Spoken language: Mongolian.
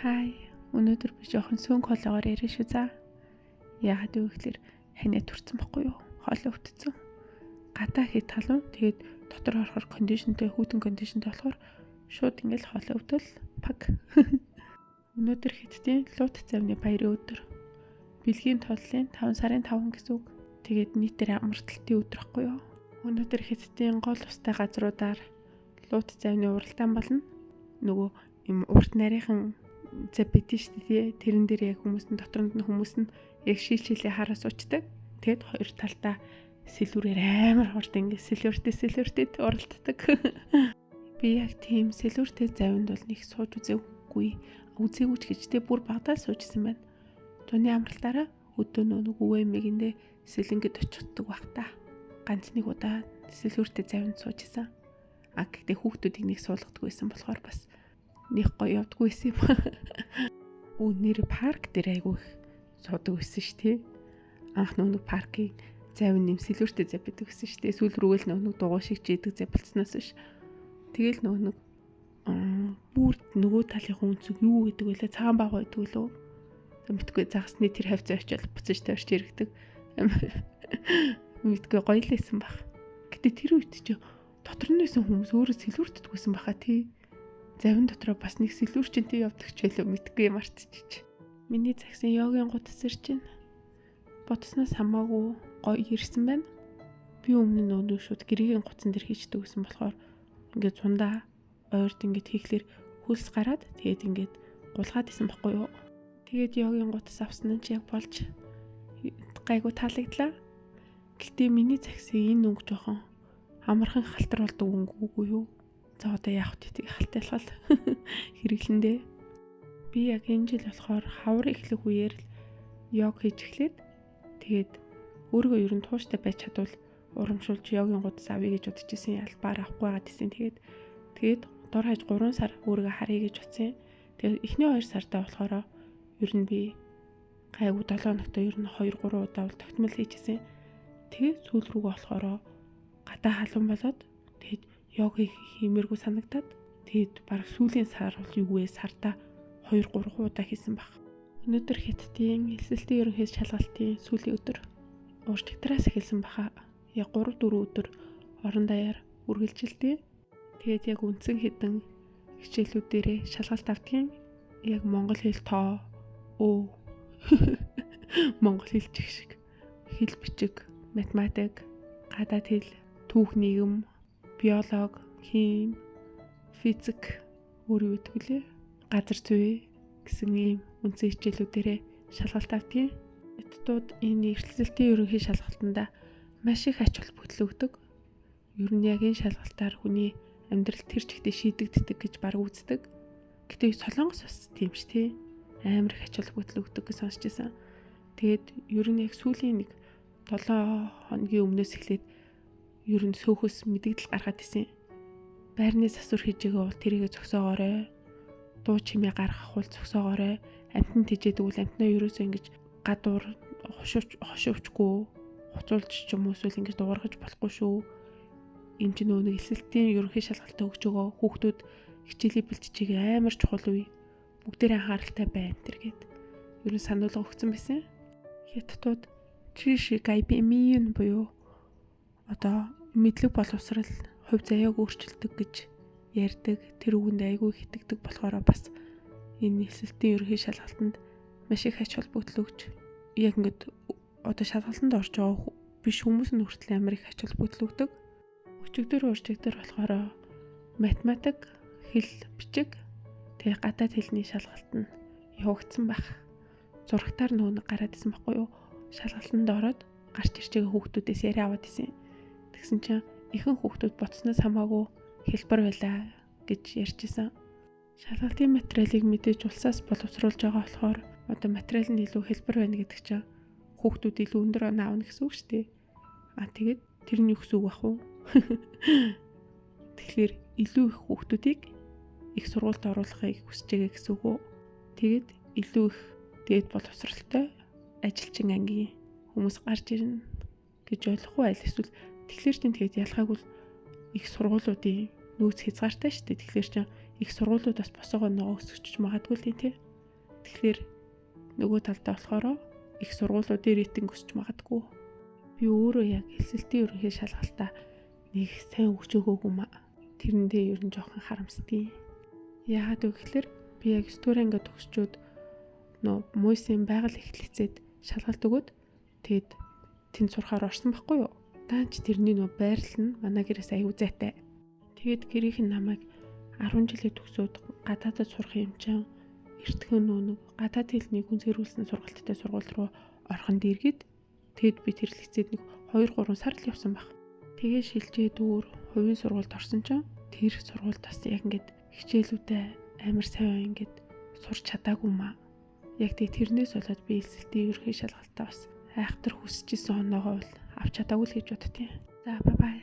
Хай, өнөөдөр би жоохон сөнг хоолоогоор ярина шүү за. Яагаад вэ гэхээр ханиа төрсөн бохгүй юу? Хоолой өвтцөн. Гадаа хэд халуун, тэгээд дотор орохоор кондишнтэй, хүйтэн кондишнтэй болохоор шууд ингээл хоолой өвдөл пак. Өнөөдөр Хятадын Лут завны баярын өдөр. Бэлгийн туллын 5 сарын 5 гэсэн үг. Тэгээд нийтээр амралтын өдөр ахгүй юу? Өнөөдөр Хятадын гол устай газруудаар Лут завны уралдаан болно. Нөгөө юм урт нарийнхан зав бидэн шүү дээ. Тэрэн дээр яг хүмүүс нь дотор нь хүмүүс нь яг шилжүүлээ хараа суучдаг. Тэгэд хоёр талдаа сэлүүрээр амар хурд ингэ сэлүүртэй уралддаг. Би яг тийм сэлүүртэй завинд бол нэг сууж үзээгүй. Үзээгүй ч гэж тэ бүр багадаа суужсэн байна. Зуны амралтаараа өдөө нэг өвөө мэгэндээ сэлэнгэд очихдаг байх та. Ганц нэг удаа сэлүүртэй завинд суужсэн. А гэхдээ хүүхдүүдийг нэг суулгадаг байсан болохоор бас нэг гоё явдггүй байсан юм. Өө нэр парк дээр айгүй их суудаг байсан шүү дээ. Анх нэг паркийн завин нэм сэлүүртэй зав байдаг гэсэн шүү дээ. Сүүл рүүгээл нэг дугуй шиг жидэг зав болцсноос биш. Тэгэл нэг бүр нөгөө талын үнцэг юу гэдэг вэ? Цагаан баг байдаг лөө. Мэдгүй загасны тэр хавцаа очиод буцаж тойрч иргэдэг. Мэдгүй гоё л байсан баг. Гэтэ тэр үед чи дотор нь байсан хүмүүс өөрөө сэлүүртдэг байсан баха тий. Завин дотроо бас нэг сэлүүрчэнтэй явдаг ч байлоо мэдгүй мартчих. Миний загсан йогийн гутас ирж байна. Ботсноос хамаагүй гоё ирсэн байна. Би өмнө нь өнөө шууд гэргийн гутсан дээр хийчдэг гэсэн болохоор ингээд зундаа ойрд ингээд хийхлээр хөлс гараад тэгээд ингээд гулгаад исэн баггүй юу. Тэгээд йогийн гутас авсан нь ч яг болж гайгүй таалагдлаа. Гэтэ миний загсан энэ өнгө жоохон амархан халтар болдог өнгө үгүй юу? За одоо яах вэ? Тийг халтайлгал хэрэглэндээ. Би яг энэ жил болохоор хавар эхлэх үеэр л йог хийж эхлээд тэгээд өөрийгөө ер нь тууштай байж чадвал урамшуулж йогийн гудас авъя гэж бодож исэн, ялбаар авахгүй байгаад исэн. Тэгээд дор хаяж 3 сар өөрийгөө харъя гэж бодсон. Тэгээд эхний 2 сартаа болохоор ер нь би гайгүй 7 хоногт ер нь 2-3 удаа бол тогтмол хийжсэн. Тэгээд сүүл рүүгээ болохоор гадаа халуун болоод тэгээд йог хийх хиймэргүй санагдаад тэгээд баг сүүлийн сар бол юу вэ сартаа 2-3 удаа хийсэн баг. Өнөөдөр Хятадын элсэлтийн ерөнхий шалгалтын сүүлийн өдөр. Урчигдраас эхэлсэн баха. Яг 3-4 өдөр орон даяар үргэлжилдэг. Тэгээд яг үндсэн хэдэн хичээлүүдээрээ шалгалт авдгийн. Яг монгол хэл тоо өө монгол хэл чих шиг хэл бичиг, математик, гадаад хэл, түүх нийгэм, биолог, хим, физик, өөр юу гэдэг лээ? Газар зүй гэсэн ийм үндсэн хичээлүүдээрээ шалгалт авдгийн. Хятадууд энэ эрсэлтийн ерөнхий шалгалтанда маш их ач холбогдол өгдөг. Ер нь яг энэ шалгалтаар хүний амьдрал тэр чигтээ шийдэгддэг гэж бараг үздэг. Гэтэ Солонгос бас тийм ч тий. Амар их ач холбогдол өгдөг гэж сонсч байсан. Тэгээд ер нь яг сүүлийн нэг 7 хоногийн өмнөөс эхлээд ер нь сөөхөөс мэдэгдэл гаргаад исэн. Байрны засвар хийж байгаа бол тэрийгэ зогсоогоорой. Дуу чимээ гаргах бол зогсоогоорой. Амтнд тэжээдэг бол амтнаа ерөөсөө ингэж гадуур хошуучгүй хуцуулж ч юм уу эсвэл ингэж дуургаж болохгүй шүү. Энэ чинь нөгөө нэг элсэлтийн ерөнхий шалгалтаа өгч байгаа хүүхдүүд хичээлээ бэлтжиж амар чухал үе. Бүгдээрээ анхааралтай байна тэр гээд ер нь сануулга өгсөн байсан. Хятадууд чиши гайбимийн буюу одоо мэдлэг боловсрал хувь заяаг өөрчилдөг гэж ярьдаг. Тэр үгэнд айгүй хитэгдэг болохоор бас энэ элсэлтийн ерөнхий шалгалтанд маш их ач холбогдол өгч яг ингээд одоо шалгалтанд орж байгаа биш хүмүүс нь хүртэл амар их ач холбогдол өгдөг. Өчигдөр болохоор математик, хэл бичиг, тэгээ гадаад хэлний шалгалт нь явагдсан байх. Зурагтаар нөгөө гараад исэн байхгүй юу? Шалгалтанд ороод гарч ирж байгаа хүүхдүүдээс яриа аваад исэн. Тэгсэн чинь ихэнх хүүхдүүд ботсноос хамаагүй хэлбэр байлаа гэж ярьж исэн. Шалгалтын материалыг мэдээж улсаас боловсруулж байгаа болохоор одоо материал нь илүү хэлбэр байна гэдэг чинь хүүхдүүд илүү өндөр оноо авна гэсэн үг шүү дээ. А тэгээд тэр нь юу гэсэн үг бах вэ? Тэгэхээр илүү их хүүхдүүдийг их сургуульд оруулахыг хүсэж байгаа гэсэн үг үү? Тэгээд илүү их дээд боловсралтай ажилчин ангийн хүмүүс гарч ирнэ гэж ойлгох уу? Аль эсвэл тэгэхээр чинь тэгээд ялгаагүй их сургуулиудын нөөц хязгаартай шүү дээ. Тэгэхээр чинь их сургуулиудаас босоогоо ногоо өсгөж магадгүй л тий. Тэгэхээр нөгөө талдаа болохоор их сургуулиудын рейтинг өсч магадгүй. Би өөрөө яг элсэлтийн ерөнхий шалгалтаа нэг сайн өгч өгөөгүй маа. Тэрэндээ ер нь жоохон харамсдгийг. Яагаад вэ гэхээр би яг 9 дугаар ангид төгсчөөд нөө Мойсийн байгаль эхлэцээд шалгалт өгөөд тэгээд тэнд сурахаар орсон байхгүй юу? Даанч тэрний нөө байрлал нь манай гэрээс аюу зайтай. Тэгээд гэрийнх нь намайг 10 жилээ төгсөөд гадаадад сурах юм чинь эртхэн нөө нэг гадаад хэлний гүнзгийрүүлсэн сургалттай сургууль руу орох нь дэргэд тэгэд би тэр лицээд нэг 2 3 сар л явсан баг. Тэгээ шилжээд өөр хувийн сургуульд орсон чинь тэр сургуульд бас яг ингээд хичээлүүдээ амар сайн ингээд сурч чадаагүй маа. Яг тэгээ тэрнээс болоод би элсэлтийн ерөнхий шалгалтаа бас айхтар хүсэж исэн оноогоо бол авч чадаагүй л гэж боддtiin. За бай бай.